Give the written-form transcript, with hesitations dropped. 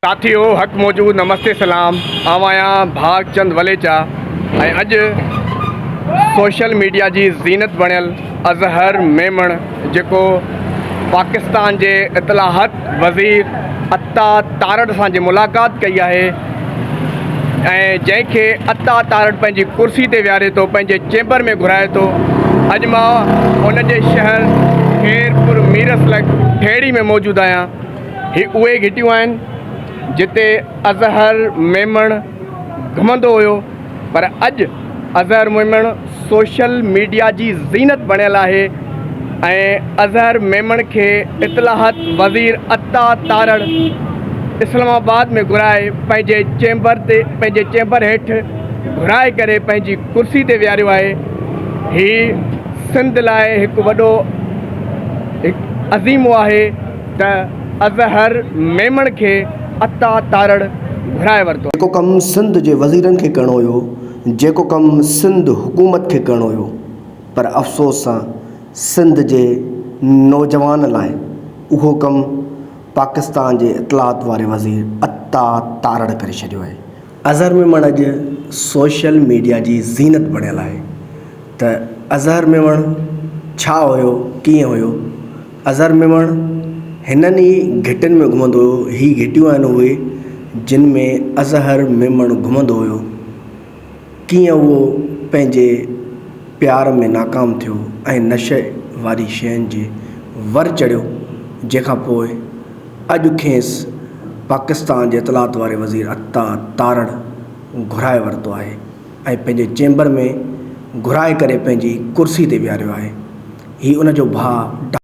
ساٿيو حق موجود نمستي سلام آئون آهيان ڀاڳ چند وليچا ۽ اڄ سوشل ميڊيا جي زينت بڻيل اظهر ميمڻ جيڪو پاڪستان جي اطلاعات وزير عطا تارڙ سان جي ملاقات ڪئي آهي ۽ جنهن کي عطا تارڙ پنهنجي ڪرسي تي ويهاري ٿو پنهنجي چيمبر ۾ گهرائي ٿو اڄ مان ان جي شهر خيرپور ميرس لڳ ٺيڙهي ۾ موجود آهيان هي اهي گهٽيون آهن جتي اظهر ميمڻ گهمندو هيو پر اڄ اظهر ميمڻ سوشل ميڊيا جي زينت بڻيل آهي ۽ اظهر ميمڻ کي اطلاعات وزير عطا تارڙ اسلام آباد ۾ گهرائي پنهنجي چيمبر تي پنهنجي چيمبر هيٺ گهرائي ڪري پنهنجي ڪرسي تي ويهاريو آهي هي سنڌ لاء هڪ وڏو هڪ عظيمو آهي ته اظهر ميمڻ کي عطا تارڙ گهرائي ورتو. جيڪو ڪم سنڌ جي وزيرن کي ڪرڻو هيو، جيڪو ڪم سنڌ حڪومت کي ڪرڻو هيو پر افسوس سان سنڌ جي نوجوان لاء اهو ڪم پاڪستان جي اطلاعات واري وزير عطا تارڙ ڪري ڇڏيو آهي. اظهر ميمڻ اڄ سوشل ميڊيا جي زينت بڻيل آهي ته اظهر ميمڻ ڇا هيو ڪيئن هيو اظهر ميمڻ هنن ئي گهٽين ۾ گهمندو هيو هي گهٽيون آهن اهي جن ۾ اظهر ميمڻ گهمندو هيو ڪيئن اهو پنهنجي پيار ۾ ناڪام ٿيو ۽ نشي واري شين جي ور چڙهيو جنهن کان پوء اڄ کيس پاڪستان جي اطلاعات واري وزير عطا تارڙ گهرائي ورتو آهي ۽ پنهنجي چيمبر ۾ گهرائي ڪري پنهنجي ڪرسي تي ويهاريو آهي. هي ان جو ڀاء ڊاڪٽر.